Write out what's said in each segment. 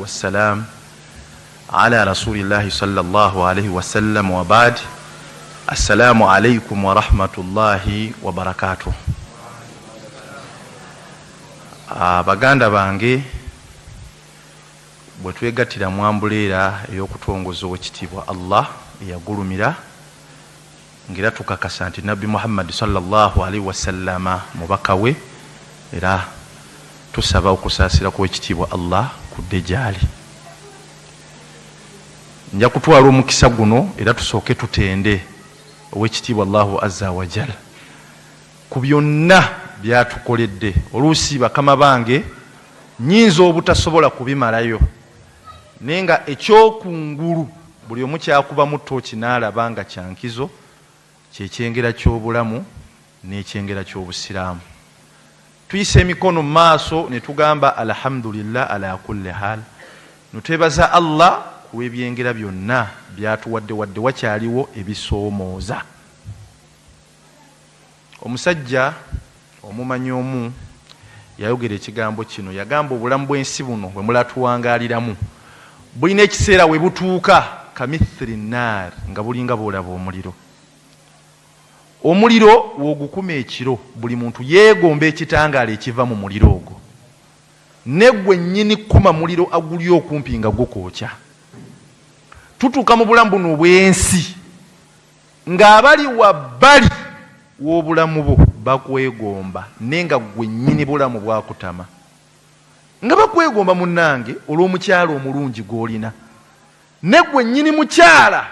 Wassalam ala rasulillahi sallallahu alaihi wasallam wa ba'd. Assalamu alaikum warahmatullahi wabarakatuh. Baganda bange, bwe twegattira mu ambuleera ey'okutongoza owekitiibwa Allah eyagulumira, ng'era tukakasa nti Nabbi Muhammadi sallallahu alaihi wasallama mubaka we, era tusaba okusaasira kw'ekitiibwa Allah kudde gyali, nja kutwala omukisa guno era tusooke tutende owekitiibwa Allahu azza wajal ku byonna byatukoledde. Oluusi, bakama bange, nyinza obutasobola kubimalayo, naye nga ekyokungulu buli omu kyakubamu tooki n'alaba nga kyankizo, kyekyengera ky'obulamu n'ekyengera ky'obusiraamu. Tuyisa emikono mu maaso ne tugamba alhamdulillah ala kulli hal, netwebaza Allah ku lw'ebyengera byonna byatuwadde, wadde wakyaliwo ebisoomooza. Omusajja omumanyi omu yayogera ekigambo kino, yagamba, obulamu bw'ensi buno bwe mulatuwangaaliramu bulina ekiseera we butuuka kamithiri naar, nga bulinga bwolaba omuliro. Omuliro w'ogukuma ekiro, buli muntu yeegomba ekitangaala ekiva mu muliro ogwo, neggwe nnyini kuma muliro aguli okumpi nga gukwokya. Tutuuka mu bulamu buno obw'ensi ng'abali wabbali w'obulamu bwo bakwegomba, naye nga ggwe nnyini bulamu bwakutama. Nga bakwegomba, munnange, olw'omukyala omulungi gw'olina, ne ggwe nnyini mukyala,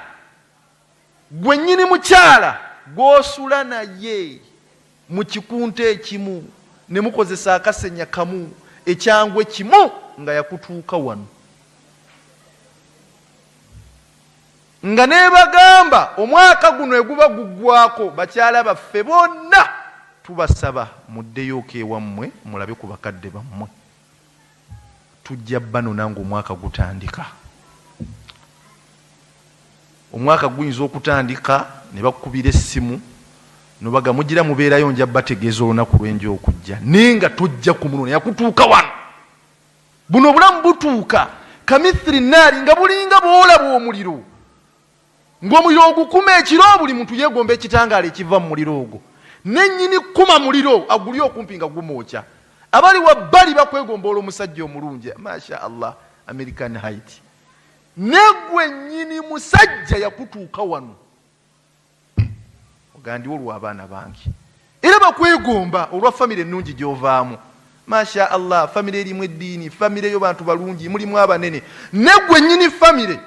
gwe nnyini mukyala gw'osula naye mu kikunta ekimu, ne mukozesa akasenya kamu, ekyangwe kimu, nga yakutuuka wano, nga nebagamba omwaka guno eguba guggwako, bakyala baffe bonna tubasaba muddeyooko ewammwe mulabe ku bakadde bammwe, tujja banona ngaomwaka gutandika. Omwaka guyinza okutandika ne bakubira essimu nobaga mugira mubeerayo, nja bategeeza olunaku lwenja okujja, naye nga tojja kumunona, yakutuuka wano. Buno obulamu butuuka kamithiri naali, nga bulinga bwolaba omuliro, ng'omuliro ogukuma ekiro, buli muntu yeegomba ekitangaala ekiva mu muliro ogwo, nennyini kuma muliro aguli okumpi nga gumwokya. Abali wabbali bakwegomba olw'omusajja omulungi, masha Allah, American height, neggwe nnyini musajja yakutuuka wano, ogandiwo olw'abaana bange. Era bakwegomba olwa famire ennungi gy'ovaamu, masha Allah, famire erimu eddiini, famire yo bantu balungi, mulimu abanene, neggwe nnyini famire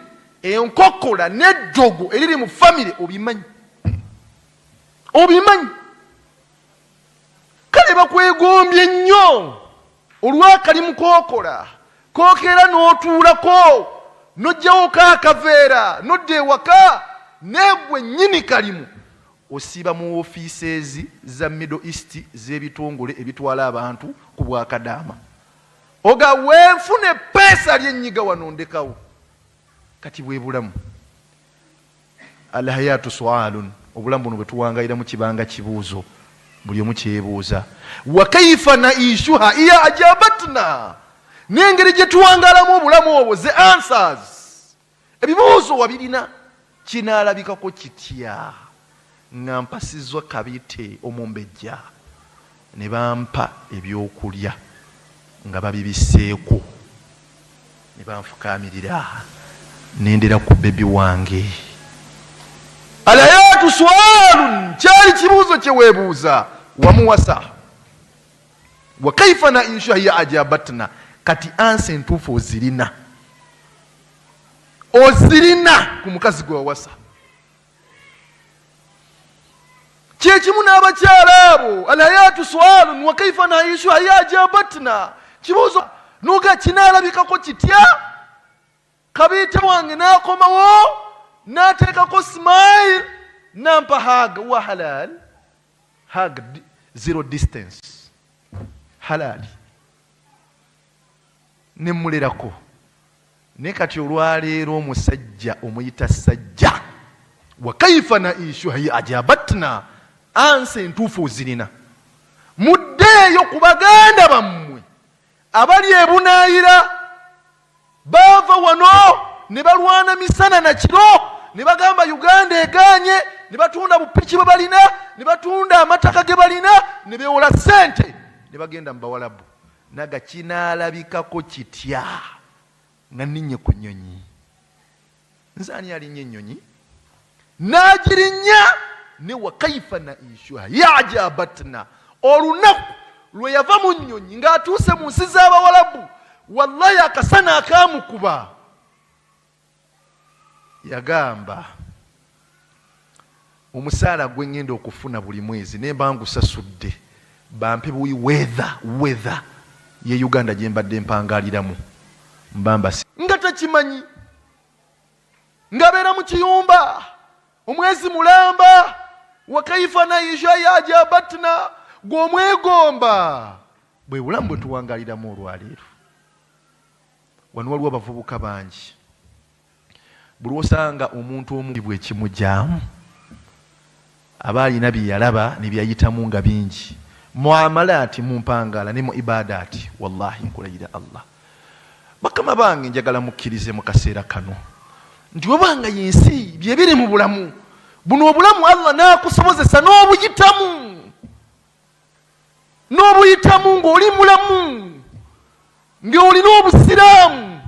enkokola n'eddogo eriri mu famire obimanyi, obimanyi. Kale bakwegombye nnyo olwakalimu kookola kokeera n'otuulako n'ojjawoko akaveera n'odda ewaka, neegwe nnyini kalimu osiiba mu ofiiseezi za Middle East z'ebitongole ebitwala abantu ku bwakadaama, oga wenfuna epeesa lyenyiga wano ndekawo. Kati bwe bulamu. Alhayatu sualun, obulamu buno bwe tuwangayiramu kibanga kibuuzo, buli omu kyebuuza. Wa kaifa naishuha iya ajabatna, n'engeri gye tuwangalamu obulamu obwo, the answers, ebibuuzo wabirina. Kinaalabikako kitya nga mpasizwa kabite omumbejja ne bampa ebyokulya nga babibiseeko ne banfukaamirira nendera ku baby wange? Alhayatu sualun, kyali kibuuzo kyeweebuuza wamuwasa. Wa kaifa naisha hiya ajabatna, kati answer entuufu ozirina, ozirina ku mukazi gwe wawasa. Kyekimu n'abakyala abo. Alhayatu sualun wa kaifa naishu hiya ajabatna, kibuuzo nuga kinaalabikako kitya kabiite wange n'akomawo n'ateekako smile nampa hug wa halal, hug zero distance halali, nemulerako? Naye kati olwaleero omusajja omuyita sajja. Wa kaifa naishu hiya ajabatna, answer entuufu ozirina. Muddeeyo ku baganda bammwe abali ebunaayira. Abaava wano ne balwana misana na kiro ne bagamba Uganda egaanye, ne batunda bupiki bwe balina, ne batunda amataka ge balina, ne beewola ssente ne bagenda mu Bawalabu. Naga kinaalabikako kitya nga nninye ku nnyonyi? Nze ani alinnya ennyonyi n'agirinnya ne wa kaifa naishuha yajabatna. Olunaku lwe yava mu nnyonyi ng'atuuse mu nsi z'Abawalabu, wallahi akasana akaamukuba, yagamba omusaala gwe ngenda okufuna buli mwezi ne mba ngusasudde bampe buwi weather weather ye Uganda gye mbadde mpangaliramu mba mbasi nga takimanyi ngabeera mu kiyumba omwezi mulamba wakaifa naisha yajabatna gw'omwegomba bwe bulamu bwe tuwangaliramu olwaleero. Wano waliwo abavubuka bangi buli lwosanga omuntu omu bwekimugyamu aba alina byeyalaba nebyayitamu nga bingi muamalaati mumpangala ne mu ibadaati. Wallahi nkulayira Allah, bakama bange, njagala mukkirize mu kaseera kano nti webanga yensi byebiri mu bulamu buno obulamu Allah n'akusobozesa n'obuyitamu n'obuyitamu ng'oli mulamu ng'olina obusiraamu,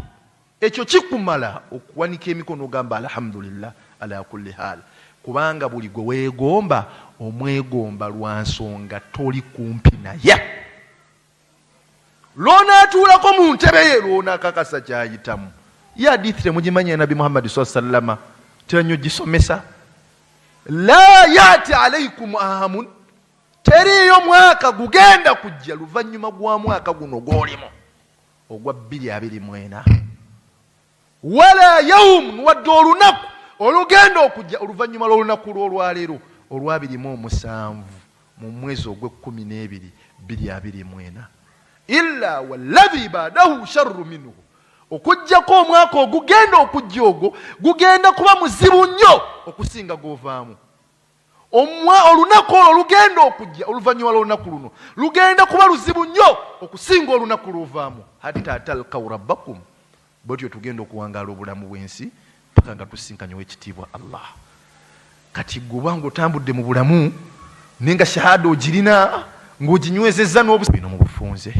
ekyo kikumala okuwanika emikono ogamba alhamdulillah ala kulli hal, kubanga buli gwe weegomba omwegomba lwa nsonga toli kumpi naye. Lw'onaatuulako mu ntebe ye lw'onaakakasa kyayitamu. Ye hadithi temugimanyi ya Nabbi Muhammadi swalla sallama, tera nnyo gisomesa, la yati alaikum amun, teriiyo mwaka gugenda kujja luvannyuma gwa mwaka guno gw'olimu ogwa 2024, wala yaumun, wadde olunaku olugenda okujja oluvannyuma lw'olunaku lw'olwaleero olwabiri mu 7 mu mwezi ogw'ekkumi n'ebiri 2024, illa walladhi badahu sharru minhu, okugjako omwaka ogugenda okujja ogwo gugenda kuba muzibu nnyo okusinga gw'ovaamu. Olunaku olwo lugenda okujja oluvannyuma lw'olunaku luno lugenda kuba luzibu nnyo okusinga olunaku lwovaamu, hatta talkau rabbakum. Bwetyo tugenda okuwangaala obulamu bw'ensi paka nga tusinkanye owekitiibwa Allah. Kati gwe obanga otambudde mu bulamu naye nga shahada ogirina ng'oginywezezza n'obino mu bufunze,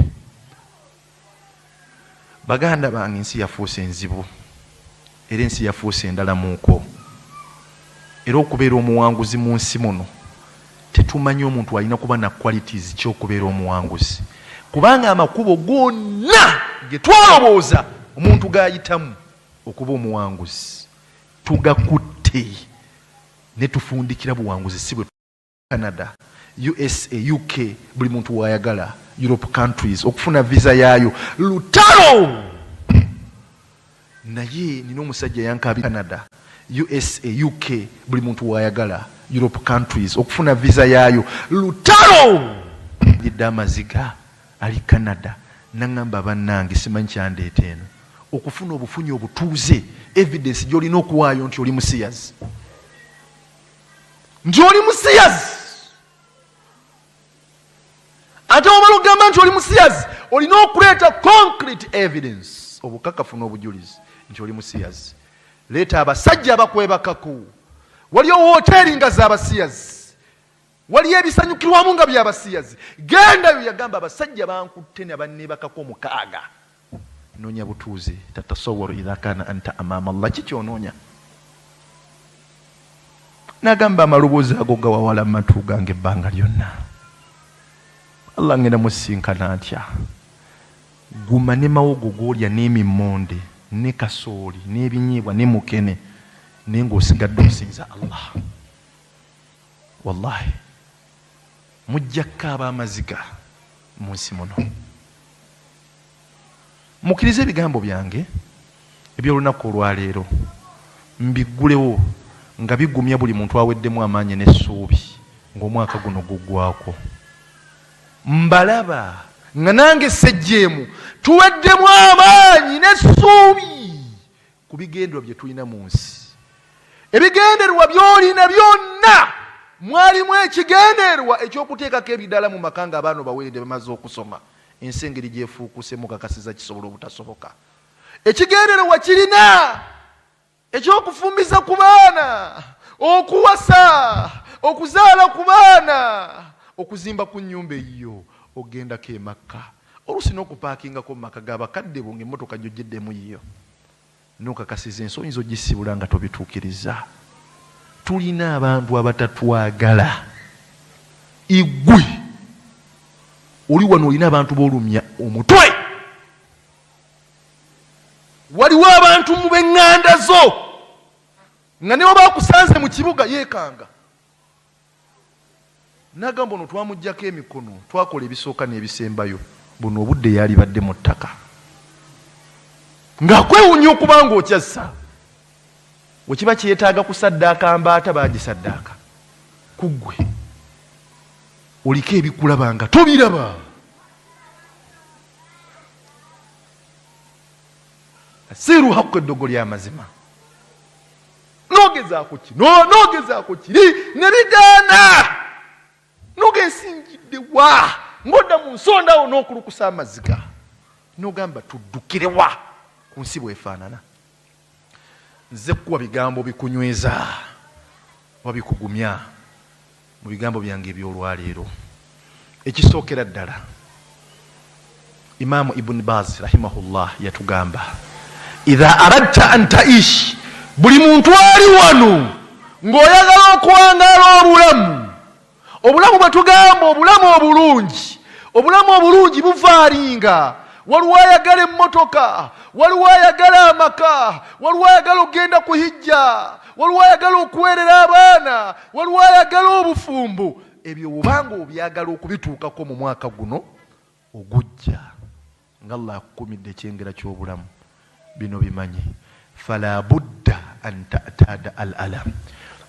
baganda bange, ensi yafuuse enzibu era ensi yafuuse endalamuuko. Era okubeera omuwanguzi mu nsi muno, tetumanyi omuntu alina kuba na qualities ki okubeera omuwanguzi, kubanga amakubo gonna ge twalowooza omuntu gayitamu okuba omuwanguzi tugakutte ne tufundikira buwanguzi si bwe. Canada, USA, UK, buli muntu wayagala, Europe countries, okufuna visa yaayo lutalo. Naye nina omusajja yankabi Canada, USA, UK, buli muntu wayagala, Europe countries, okufuna visa yaayo lutalo. Lidde amaziga, ali Canada, naŋŋamba bannange simanyi kyandeeta eno okufuna obufunyi obutuuze, evidence gy'olina okuwaayo nti oli musiyazi, nti oli musiyazi. Ate omala okugamba nti oli musiyazi, olina okuleeta concrete evidence, obukakafu n'obujulizi nti oli musiyazi. Leeta abasajja abakwebakako. Waliyo woteeri nga z'abasiyazi, waliyo ebisanyukirwamu nga byabasiyazi, gendayo. Yagamba abasajja bankutte ne banneebakako 6. Noonya butuuze, tatasawaru idha kana anta amama Allah, kikyonoonya. Nagamba amaloboozi ago gawawala matu gange ebbanga lyonna. Allah ngenda musinkana ntya? Guma ne mawogo goolya n'emimmonde ne kasooli n'ebinyeebwa ne mukene, naye ng'osigadde osinza Allah. Wallahi mujja kukaaba amaziga mu nsi muno. Mukkirize ebigambo byange eby'olunaku olwaleero mbiggulewo nga bigumya buli muntu aweddemu amaanyi n'essuubi ng'omwaka guno guggwako. Mbalaba nga nange ssejjeemu tuweddemu amaanyi n'essuubi ku bigendererwa bye tulina mu nsi. Ebigendererwa by'olina byonna mwalimu ekigendererwa eky'okuteekako ebidaala mu maka ng'abaana obaweeredde bamaze okusoma. Ensi engeri gy'efuukuse mukakasiza kisobola obutasoboka. Ekigendererwa kirina eky'okufumbiza ku baana, okuwasa, okuzaala ku baana, okuzimba ku nnyumba eyiyo, okugendako e Makka, oluusi n'okupaakingako mu maka ga bakadde bo ng'emmotoka gy'ojjeddemu yiyo. N'okakasiza ensi oyinza ogisibula nga tobituukiriza. Tulina abantu abatatwagala. Igwe oli wano olina abantu b'olumya omutwe. Waliwo abantu mu b'eŋŋanda zo nga ne waba akusanze mu kibuga yeekanga N'agamba, Ono twamuggyako emikono, twakola ebisooka n'ebisembayo, buno obudde yaalibadde mu ttaka. Ng'akwewuunya okuba ng'okyassa. Bwe kiba kyetaaga kusaddaaka mbaata, baagisaddaaka ku ggwe. Oliko ebikulaba nga tobiraba. Asiiru hakku eddogo ly'amazima. Nogezaako kino, nogezaako kiri, ne bigaana. Noga ensinjidde wa? Ng'odda mu nsonda awo n'okulukusa amaziga. N'ogamba tuddukire wa ku nsi bw'efaanana? Nze kukuwa bigambo bikunyweza oba bikugumya mu bigambo byange eby'olwaleero. Ekisookera ddala, Imaamu Ibn Baz rahimahullah yatugamba, idha aradta an taish, buli muntu ali wano ng'oyagala okuwangaala obulamu, obulamu bwe tugamba obulamu obulungi, obulamu obulungi buvaalinga waliwo ayagala emmotoka, waliwo ayagala amaka, waliwo ayagala okugenda ku hijja, waliwo ayagala okuweerera abaana, waliwo ayagala obufumbo. Ebyo bw'oba ng'obyagala okubituukako mu mwaka guno ogujja nga Allah akukumidde ekyengera ky'obulamu, bino bimanye, fala budda an ta'tada al alam.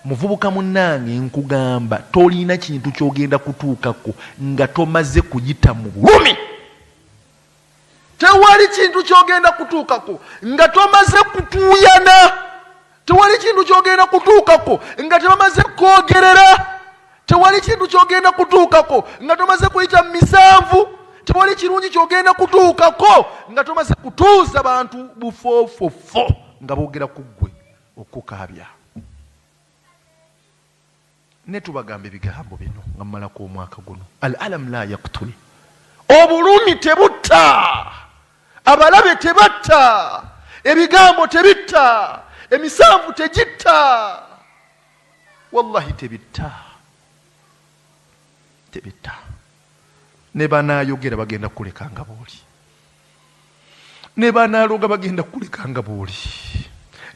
Muvubuka munnange nkugamba tolina kintu ky'ogenda kutuukako nga tomaze kuyita mu bulumi. Tewali kintu ky'ogenda kutuukako nga tomaze kutuuyana. Tewali kintu ky'ogenda kutuukako nga tebamaze kwogerera. Tewali kintu ky'ogenda kutuukako nga tomaze kuyita mu misanvu. Tewali kirungi ky'ogenda kutuukako nga tomaze kutuuza bantu bufoofofo nga boogera ku ggwe okukaabya. Ne tubagamba ebigambo bino nga mumalako omwaka guno, al alam la yaktul, obulumi tebutta, abalabe tebatta, ebigambo tebitta, emisanvu tegitta, wallahi tebitta, tebitta. Ne banaayogera bagenda kukuleka nga bw'oli, ne banaaloga bagenda kukuleka nga bw'oli,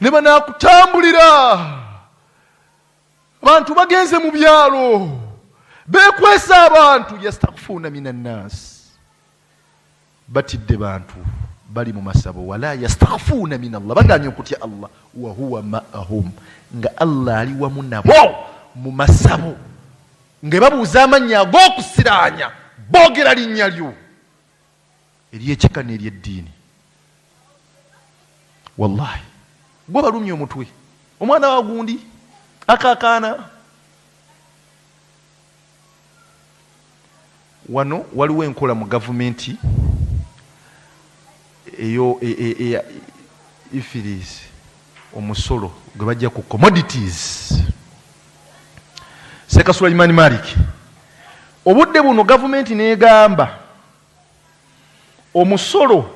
ne banaakutambulira Abantu bagenze mu byalo bekwesa abantu, yastakhfuuna min annaasi, batidde bantu bali mu masabo, wala yastakhfuuna min Allah, baganye okutya Allah, wahuwa ma'ahum, nga Allah ali wamu nabo mu masabo, nga babuuza amannya ag'okusiraanya, boogera linnya lyo ery'ekika n'ery'eddiini. Wallahi gwe balumya omutwe omwana wa gundi akakaana. Wano waliwo enkola mu gavumenti eyo e, e, e, ifiris omusolo gwe bajja ku commodities. Seka Sulaiman Malik, obudde buno gavumenti negamba omusolo,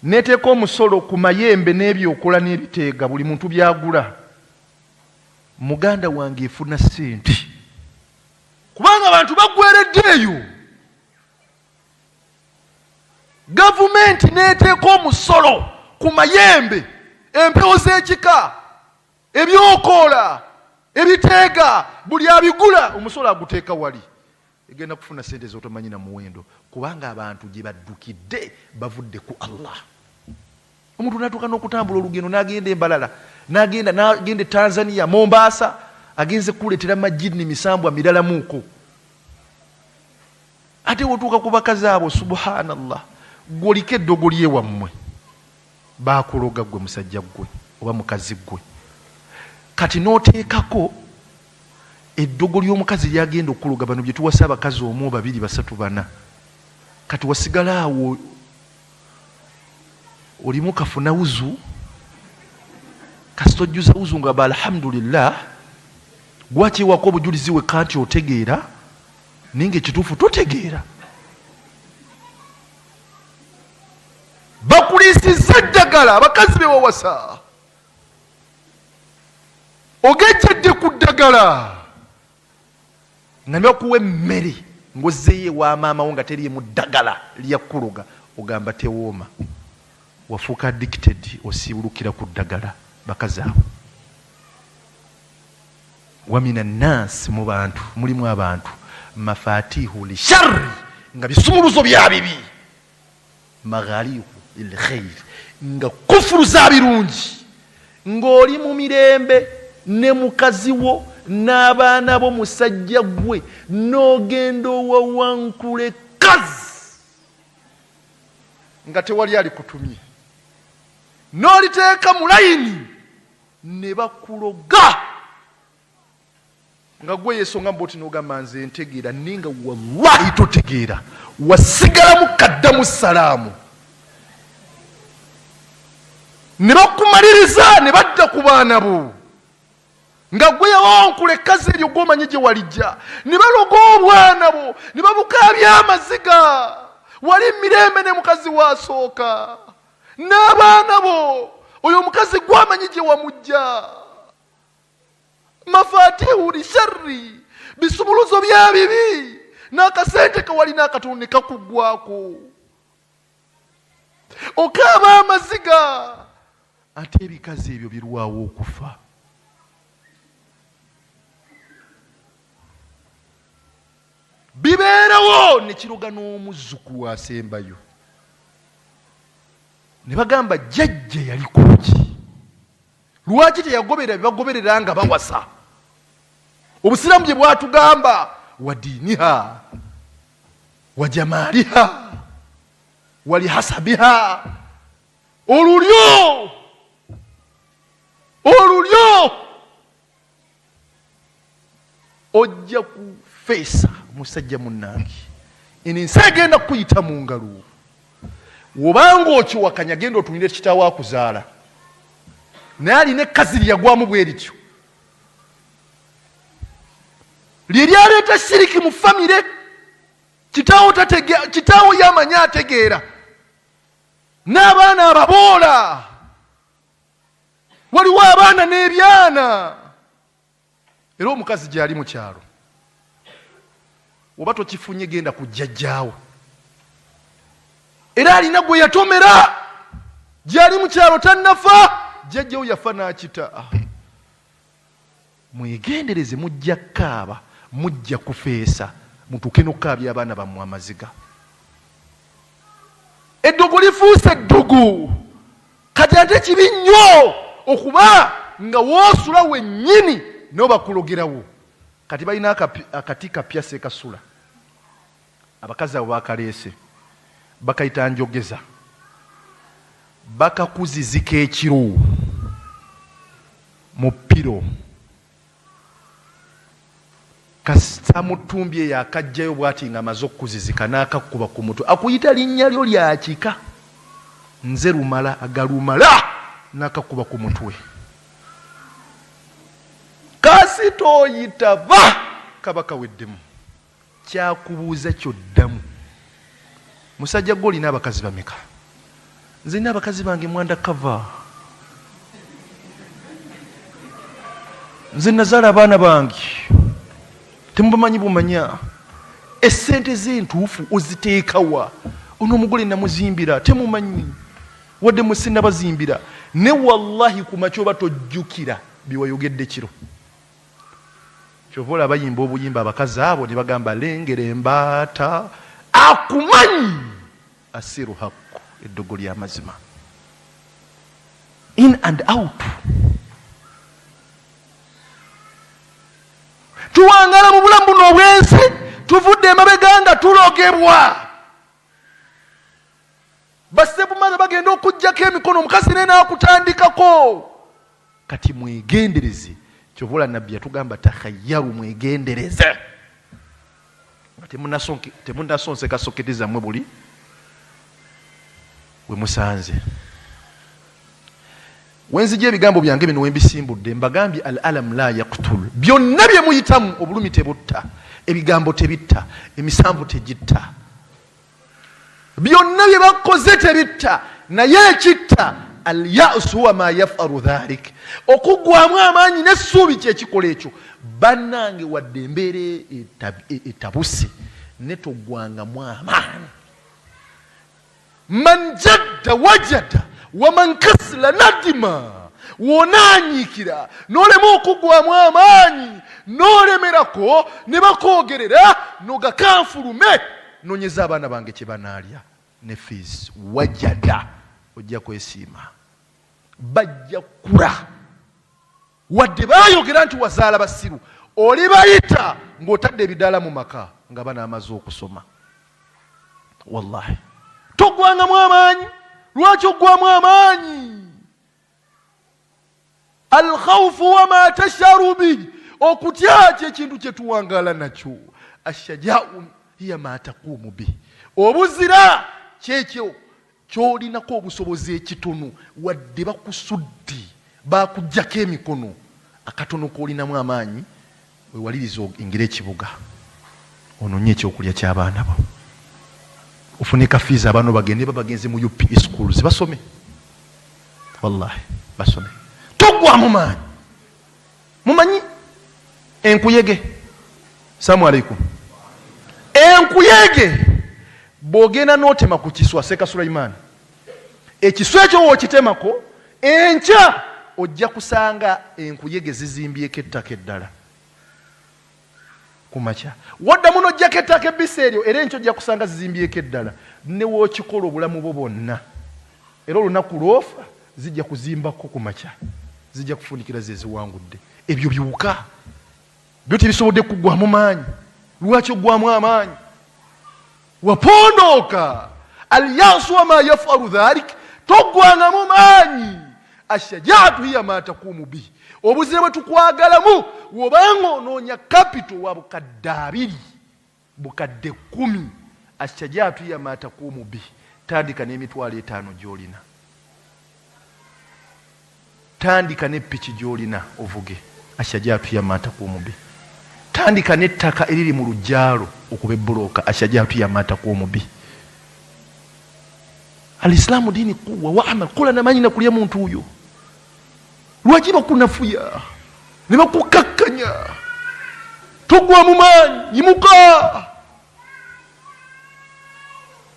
neteeka omusolo ku mayembe n'ebyokola n'ebiteega buli muntu byagula. Muganda wange efuna ssente kubanga abantu baggweredde eyo. Gavumenti neteeka omusolo ku mayembe, empewo z'ekika, ebyokoola, ebiteega, buli abigula omusolo aguteeka wali. Egenda kufuna sente zotomanyi na muwendo kubanga abantu gye baddukidde bavudde ku Allah. Omuntu natuuka n'okutambula olugendo n'agenda embalala n'agenda n'agenda e Tanzania Mombasa agenze kukuleetera majinni misambwa mirala muuko. Ate wotuuka ku bakazi abo subhanallah, gwe oliko eddogo lyewammwe bakuloga gwe musajja gwe oba mukazi gwe, kati n'oteekako eddogo ly'omukazi lyagenda okukuloga. Bano bye tuwasa abakazi omu babiri basatu bana, kati wasigala awo Olimu kafuna wuzu, kasita ojjuza wuzu nga ba alhamdulillah, gwakyewako obujulizi wekka nti otegeera, naye nga ekituufu totegeera. Bakuliisizza eddagala abakazi bewawasa, ogejjedde ku ddagala nga nebakuwa emmere ng'ozzeeyo ewa maama wo nga teriimu ddagala lya kukuloga, ogamba tewooma, wafuuka addicted, osiibulukira ku ddagala. Bakazi abo wamina nnaasi, mu bantu mulimu abantu mafatihu lisharri, nga bisumuluzo bya bibi, maghalihu lilkhairi, nga kufuru za birungi. Ng'oli mu mirembe ne mukazi wo n'abaana bo, musajja gwe n'ogenda owawankule kazi nga tewali alikutumye, n'oliteeka mu layini ne bakuloga nga gwe yesonga mboti nogamba nze ntegeera, ninga wallahi totegeera, wasigalamu kaddamu salaamu ne bakumaliriza ne badda ku baana bo nga gwe yawawankula ekkazi eryo gwomanyi gye walijja, ne baloga obwana bo ne babukaabya amaziga. Wali mirembe ne mukazi wasooka n'abaana bo, oyo omukazi gwamanyi gye wamujja. Mafatihu lisharri, bisumuluzo bya bibi, n'akasente kewalina akatono ne kakuggwako, okaaba amaziga. Ate ebikazi ebyo birwawo okufa. Bibeerawo ne kiroga n'omuzzukulu asembayo ne bagamba jjajja yaliko ki, lwaki teyagoberera byebagoberera nga bawasa? Obusiraamu bye bwatugamba, wa diiniha wa jamaaliha wa lihasabiha, olulyo olulyo ojja kufeesa musajja munnange, eno ensi egenda kukuyita mu ngalo. Wobanga okiwakanya, genda otunire kitaawo akuzaala, naye alina ekkazi lyeyagwamu bwe lityo lye lyaleeta shiriki mu famire. Kitaawo kitaawo yamanyi ategeera, n'abaana ababoola, waliwo abaana n'ebyana. Era omukazi gyali mu kyalo, oba tokifunye genda ku jjajjaawo, era alina gwe yatomera gyali mu kyalo tannafa, jjajjawo yafa n'akita. Mwegendereze, mujja kukaaba, mujja kufeesa, mutuuke n'okukaabya abaana bammwe amaziga. Eddogo lifuuse eddogo kati, ate kibi nnyo okuba nga woosula wennyini nabo bakulogerawo. Kati balina akati kapya sekasula, abakazi abo bakaleese, bakayita njogeza, bakakuzizika ekiro mu piro, kasita mutumbi eyo akajjayo bwati nga amaze okukuzizika n'akakkuba ku mutwe, akuyita linnya lyo lya kika, nze Lumala, agalumala n'akakkuba ku mutwe, kasita oyitaba kaba kaweddemu. Kyakubuuza kyoddamu, musajja gwe olina abakazi bameka? Nze nina abakazi bange mwanda kava, nze nazaala abaana bange, temubamanyi bumanya. Essente z'entuufu oziteekawa? Ono omugole namuzimbira, temumanyi wadde mwe sinnabazimbira. Ne wallahi ku makya oba tojjukira byewayogedde kiro. Kyova olaba bayimba obuyimba abakazi abo ne bagamba lengera embaata akumanyi asiru hakku, eddogo ly'amazima, in and out. Tuwangala mu bulamu buno obw'ensi, tuvudde emabega nga tulogebwa. Basebumala bagenda okuggyako emikono, omukazi naye n'akutandikako. Kati mwegendereze, kyova olaba Nabbi yatugamba takhayyaru, mwegendereze nga temunnasonseka soketi zammwe buli we musanze. Wenzija ebigambo byange bino wembisimbudde, mbagambye al alam la yaktul, byonna bye muyitamu obulumi tebutta, ebigambo tebitta, emisanvu tegitta, byonna bye bakoze tebitta, naye ekitta al yasu huwa ma yafalu dhalik, okuggwamu amaanyi n'essuubi kyekikola ekyo. Bannange, wadde embeera etabuse, ne toggwangamu amaanyi. Man jadda wajada waman kasila nadima, wonaanyiikira n'olema okuggwamu amaanyi n'olemerako ne bakwogerera nogakanfulume nonyeza abaana bange kye banaalya ne fees, wajada, ojja kwesiima, bajja kula. Wadde baayogera nti wazaala basiru, olibayita ng'otadde ebidaala mu maka nga banaamaze okusoma. Wallahi toggwangamu amaanyi. Lwaki oggwamu amaanyi? Alkhawfu wama tasharu bihi, okutya kyekintu kyetuwangaala nakyo. Ashajau hiya ma taquumu bihi, obuzira kyekyo kyolinako obusobozi ekitono, wadde bakusudde bakujjako emikono, akatono kolinamu amaanyi wewalirize oyingire ekibuga ononye ekyokulya ky'abaana bo, ofune ka fees abaana bagende babagenze mu UPE schools basome. Wallahi basome, toggwamu maanyi. Mumanyi enkuyege? Salamu aleikum. Enkuyege bw'ogenda n'otema ku kiswa, Seeka Sulaimaani, ekiswa ekyo w'okitemako enkya ojja kusanga enkuyege zizimbyeko ettaka eddala ku makya. Woddamu n'ojjako ettaka ebbisi eryo, era enkya ojja kusanga zizimbyeko eddala. Ne w'okikola obulamu bwo bwonna, era olunaku lw'ofa zijja kuzimbako ku makya, zijja kufundikira ze ziwangudde. Ebyo biwuka byo tebisobodde kuggwamu maanyi. Lwaki oggwamu amaanyi? Wapondooka. Alyasu wama yafalu dhalik, toggwangamu maanyi. Ashajaatu hiya ma takuumu bihi, obuzira bwe tukwagalamu. Wobanga onoonya kapito wa bukadde 20, bukadde 10, ashajaatu hiya ma takuumu bihi, tandika n'emitwalo 5 gy'olina, tandika n'eppiki gy'olina ovuge. Ashajaatu hiya ma takuumu bihi, tandika n'ettaka eriri mu lujjaalo okuba ebbulooka. Ashajaatu hiya ma takuumu bihi. Alislaamu diini kuwa wa amal, kola namanyi nakulya muntu oyo. Lwaki bakunafuya ne bakukakkanya? Togwamu maanyi, yimuka.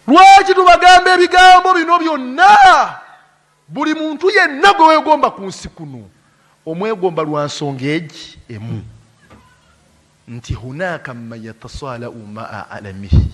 Lwaki tubagamba ebigambo bino byonna? Buli muntu yenna gwe weegomba ku nsi kuno omwegomba lwa nsonga egi emu, nti hunaka man yatasalau maa alamihi.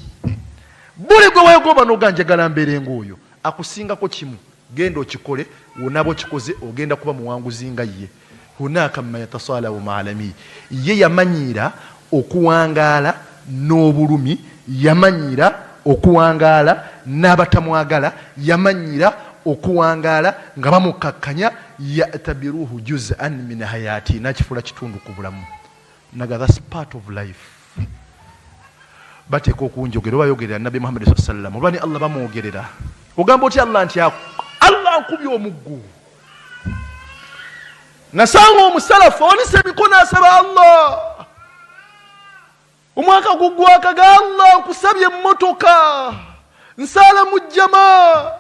Buli gwe weegomba noga njagala mbeere ng'oyo, akusingako kimu, genda okikole, wonaba okikoze ogenda kuba muwanguzi nga ye. Hunaka man yatasalau maa alamihi, ye yamanyiira okuwangaala n'obulumi, yamanyiira okuwangaala n'abatamwagala, yamanyiira okuwangaala nga bamukakkanya, yatabiruhu juz'an min hayati, nakifuula kitundu ku bulamu. Naga that's part of life. Bateeka okunjogera oba yogerera Nabbi Muhammad sallallahu alaihi wasallam, oba ni Allah bamwogerera. Ogamba otya Allah nti Allah ankubye omuggo? Nasanga omusalafu awanise emikono asaba Allah, omwaka gugwakaga, Allah nkusabye emmotoka, nsaala mu jjama,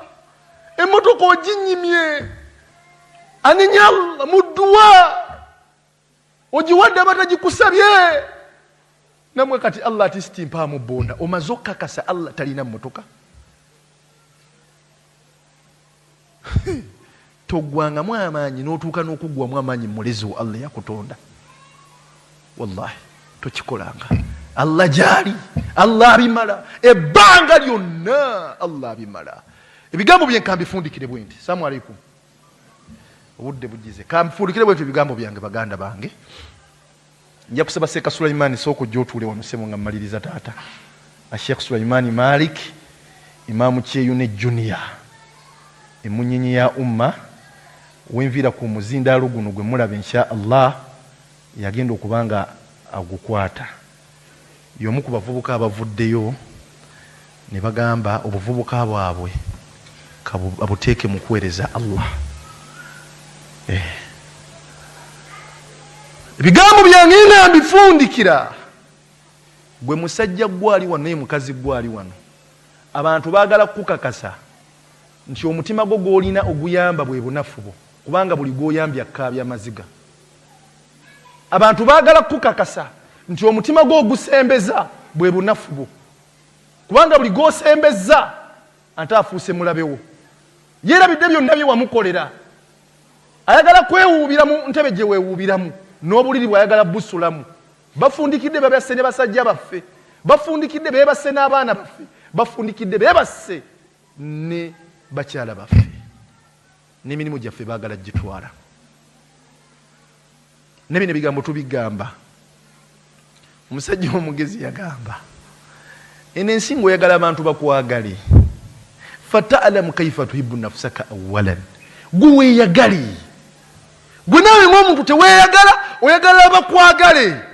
emmotoka oginyimye. Anenya Allah mu dduwa, ogiwadde abatagikusabye. Namwe kati Allah ati sitimpaamu bonda, omaze okukakasa Allah talina mmotoka. Toggwangamu amaanyi n'otuuka n'okuggwamu amaanyi mulezi wo Allah yakutonda. Wallahi tokikolanga. Allah gyali, Allah abimala ebbanga lyonna, Allah abimala. Ebigambo bye nkambifundikire bwe nti, salamu aleikum, obudde bugize, kambifundikire bwe nti ebigambo byange. Baganda bange, nja kusaba Seeka Sulaimani, sooka ojja otuule wano ssebo nga mmaliriza. Taata Sheikh Sulaimani Malik, Imaamu Kyeyune Junior, emunyenye ya umma, wenviira ku muzindaalo guno gwe mulaba, insha Allah yagenda okuba nga agukwata. Y'omu ku bavubuka abavuddeyo ne bagamba obuvubuka bwabwe abuteeke mu kuweereza Allah. Eh. Ebigambo byange nga mbifundikira. Gwe musajja gwali wano naye mukazi gwali wano, abantu baagala kukukakasa nti omutima gwo gw'olina oguyamba bwe bunafu bwo, kubanga buli gw'oyambye akkaabya amaziga. Abantu baagala kukukakasa nti omutima gwo ogusembeza bwe bunafu bwo, kubanga buli gw'osembeza ate afuuse mulabe wo. Yeerabidde byonna bye wamukolera, ayagala kwewuubira mu ntebe gye weewuubiramu n'obuliri bw'ayagala busulamu. Bafundikidde babasse ne basajja baffe, bafundikidde beebasse n'abaana baffe, bafundikidde beebasse ne bakyala baffe, n'emirimu gyaffe baagala gitwala. Ne bino ebigambo tubigamba. Omusajja omugezi yagamba, eno ensi ng'oyagala abantu bakwagale, fatalamu kaifa tuhibu nafusaka awalan, gwe weeyagale. Gwe naawe ng'omuntu teweeyagala, oyagala bakwagale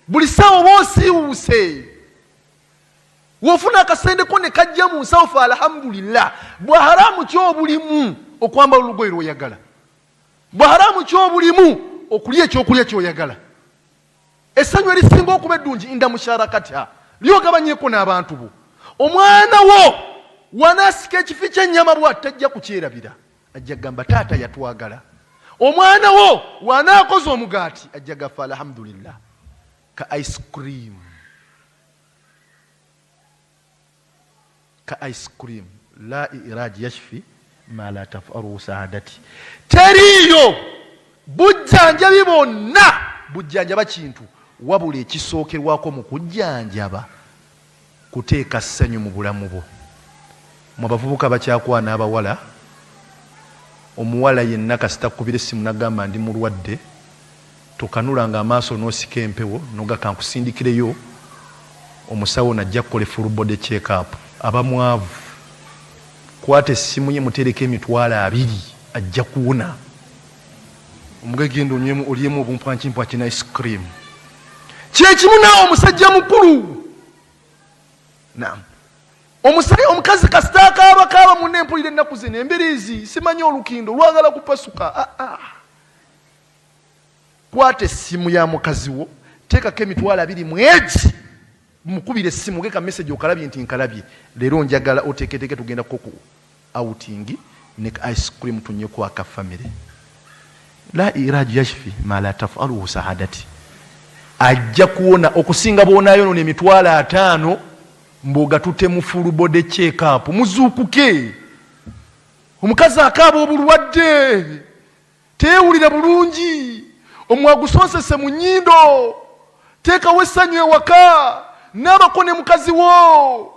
buli ssaawa. Oba osiiwuuse, wofuna akasente ko ne kajja mu nsawo, fe alhamdulillah. Bwa haramu ki obulimu okwambala olugoye lwoyagala? Bwa haramu ki obulimu okulya ekyokulya kyoyagala? Essanyu erisinga okuba eddungi inda musharakatiha lyogabanyeko n'abantu bo. Omwana wo wanaasika ekifi ky'ennyama bwati tajja kukyerabira, ajja kugamba taata yatwagala. Omwana wo wanaakoza omugaati ajja gafa alhamdulillah ka ice cream, ka ice cream. La iraji yashfi ma la tafaluhu saadati. Teriiyo bujjanjabi bwonna bujjanjaba kintu, wabula ekisookerwako mu kujjanjaba kuteeka ssanyu mu bulamu bwo. Mu abavubuka bakyakwana abawala, omuwala yenna kasita kkubira essimu nagamba ndi mulwadde, tokanulanga amaaso n'osika empewo noga kankusindikireyo omusawo najja kukole full body check up. Aba mwavu, kwata essimu ye muteereko 20,000, ajja kuwona. Omuge genda onywemu olyemu obumpwankimpwaki ne ice cream. Kyekimu naawe omusajja mukulu. Naam, omusajja omukazi kasita akaaba kaaba munne, mpulira ennaku zino embiriizi simanyi olukindo lwagala kupasuka. Ah, ah. Kwata essimu ya mukazi wo, teekako 20,000 mu egi, mukubira essimu geka message, okalabye nti nkalabye leero, njagala oteeketeeke tugenda ko ku outing ne ice cream tunyweko aka family. La iraj yashfi ma la tafaluhu sahadati. Ajja kuwona okusinga bwonayonona 50,000 mbw'ogatute mu full body check up. Muzuukuke. Omukazi akaaba obulwadde, teewulira bulungi, omwa gusonsese mu nnyindo. Teekawo essanyu ewaka n'abako ne mukazi wo.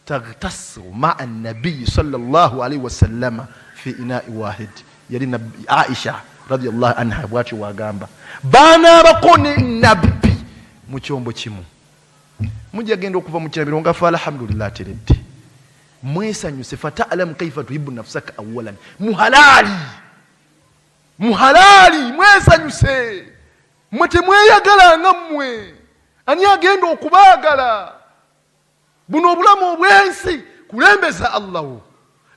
Tagtasilu maa nabiyi sallallahu alaihi wasallama fi inai wahid. Yali Aisha radiallahu anha bwatyo wagamba, baanaabako ne nabbi mu kyombo kimu. Mujja genda okuva mu kirabiro nga fe alhamdulillah ateredde. Mwesanyuse. Fatalamu kaifa tuhibu nafusaka awalan, muhalaali muhalaali, mwesanyuse. Mwe temweyagala nga mmwe, ani agenda okubaagala? Buno obulamu obw'ensi, kulembeza Allahu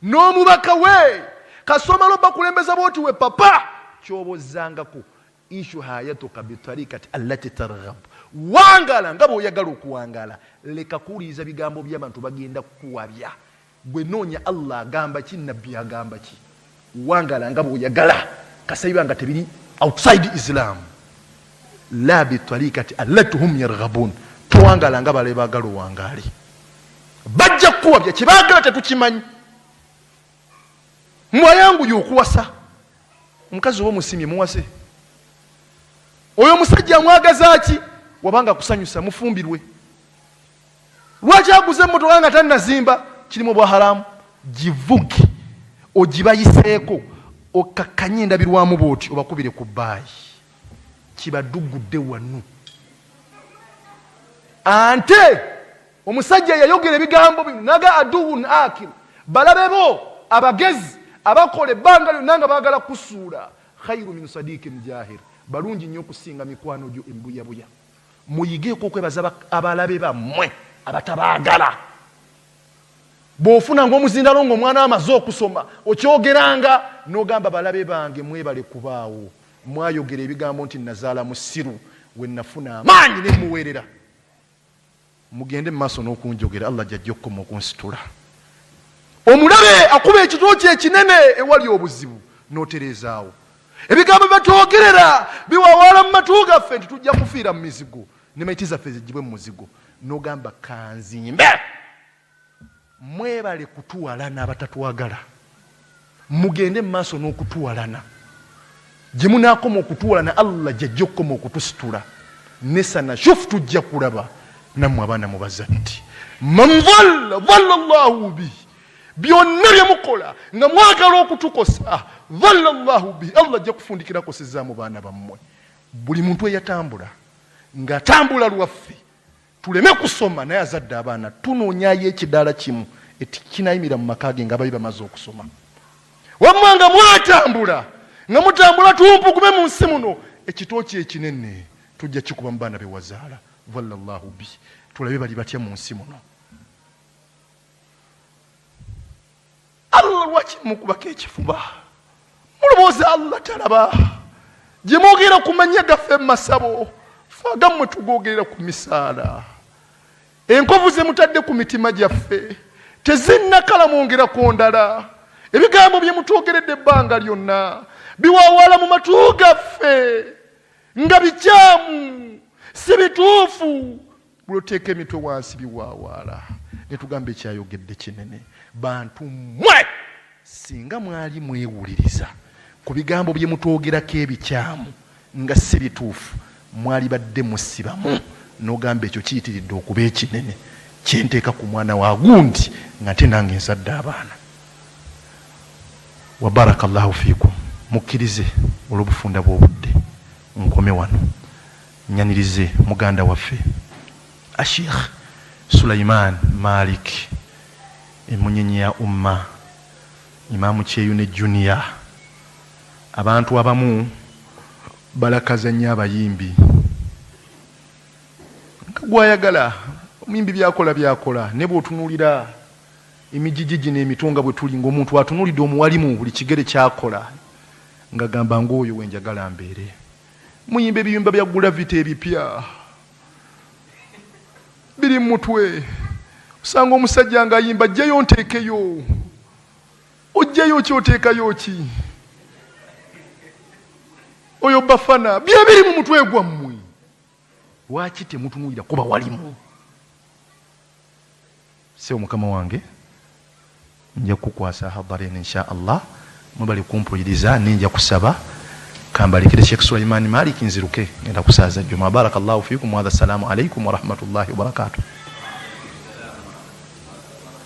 n'omubaka we. Kasomala obakulembeza bwoti we papa kyobozangako ishu hayatuka bitarikati allati targhab. Wangala nga bw'oyagala okuwangala, leka kuwuliriza bigambo by'abantu bagenda kukuwabya. Gwe noonya Allah agamba ki, nabbi agamba ki. Wangala nga bw'oyagala kasabiba nga tebiri outside Islam. La bitarikati allati hum yarghabun, towangala nga bale baagala owangaale, bajja kukuwabya. Kyebaagala tetukimanyi. Mwayanguye okuwasa omukazi oba omusimye, muwase oyo omusajja amwagaza ki? Wabanga kusanyusa, mufumbirwe. Lwaki aguze emmotoka nga tannazimba? Kirimu obwa haramu. Givuge ogibayiseeko, okakkanye endabirwamu bwoti, obakubire ku bbaayi kibadugudde wano. Ante omusajja yayogera ebigambo bino naga aduwun akil, balabe bo abagezi abakola ebbanga lyonna nga baagala kusuula, khairu min sadikin jahir, balungi nnyo okusinga mikwano gyo embuyabuya. Muyigeeko okwebaza abalabe bammwe abatabaagala. Bw'ofuna ng'omuzindalo ng'omwana amaze okusoma okyogeranga n'ogamba balabe bange mwebale kubaawo mwayogera ebigambo nti nazaala musiru we nafuna amaanyi ne muweerera. Mugende mu maaso n'okunjogera, Allah gy'ajja okukoma okunsitula. Omulabe akuba ekitwo kye ekinene ewali obuzibu n'otereezaawo. Ebigambo bye batwogerera biwawaala mu matu gaffe nti tujja kufiira mu mizigo ne maiti zaffe ziggyibwe mu muzigo n'ogamba kanzimbe. Mwebale kutuwalana abatatwagala, mugende mu maaso n'okutuwalana. Gye munaakoma okutuwalana Allah gy'ajja okukoma okutusitula. Nesana shuf tujja kulaba nammwe abaana mubazadde. Man dhalla dhalla Allahu bihi, byonna bye mukola nga mwagala okutukosa, dhalla Allahu bihi, Allah ajja kufundikira akosezaamu baana bammwe. Buli muntu eyatambula ng'atambula lwaffe Tuleme kusoma naye azadde abaana tunoonyayo ekidaala kimu ekinayimira mu maka ge nga babi bamaze okusoma. Wamma nga mwatambula nga mutambula tumpugume mu nsi muno ekitooki ekinene tujja kikuba mu baana be wazaala vallallahu bi tulabe bali batya mu nsi muno. Allah lwaki mukubako ekifuba mulowooza Allah talaba gye mwogera ku mannya gaffe mu masabo fe agammwe tugogerera ku misaala enkovu ze mutadde ku mitima gyaffe tezinnakala mwongerako ndala ebigambo bye mutwogeredde ebbanga lyonna biwawaala mu matu gaffe nga bikyamu si bituufu Bw'oteeka emitwe wansi biwaawaala ne tugamba ekyayogedde kinene. Bantu mmwe singa mwali mwewuliriza ku bigambo bye mutwogerako ebikyamu nga si bituufu mwalibadde musibamu n'ogamba ekyo kiyitiridde okuba ekinene kye nteeka ku mwana wa gundi nga nte nange nzadde abaana. Wa baraka Allahu fiikum. Mukkirize olw'obufunda bw'obudde nkome wano. Nyanirize muganda waffe Asheikh Sulaiman Malik emunyenye ya Ummah, Imam Kyeyune Junior. Abantu abamu balakaza nnyo abayimbi nga gwayagala omuyimbi byakola byakola naye bwotunuulira emijiji gino emito nga bwe tuli ng'omuntu atunulidde omuwalimu buli kigere kyakola ngagamba ng'oyo wenjagala mbeere. Muyimba ebiyumba bya gulavity ebipya biri mu mutwe. Osanga omusajja ng'ayimba ajjayo nteekeyo, ojjayo ki oteekayo ki? Oyo bafana bye biri mu mutwe gwammwe. Lwaki temutunuulira kuba walimu? Ssebo mukama wange nja kukukwasa hadhara eno insha Allah. Mwebale kumpuliriza naye nja kusaba kambalekere Sheikh Sulaiman Malik nziruke ngenda kusaaza Juma. Barakallahu fikum wa hadha. Assalamu alaikum warahmatullahi wabarakatuh.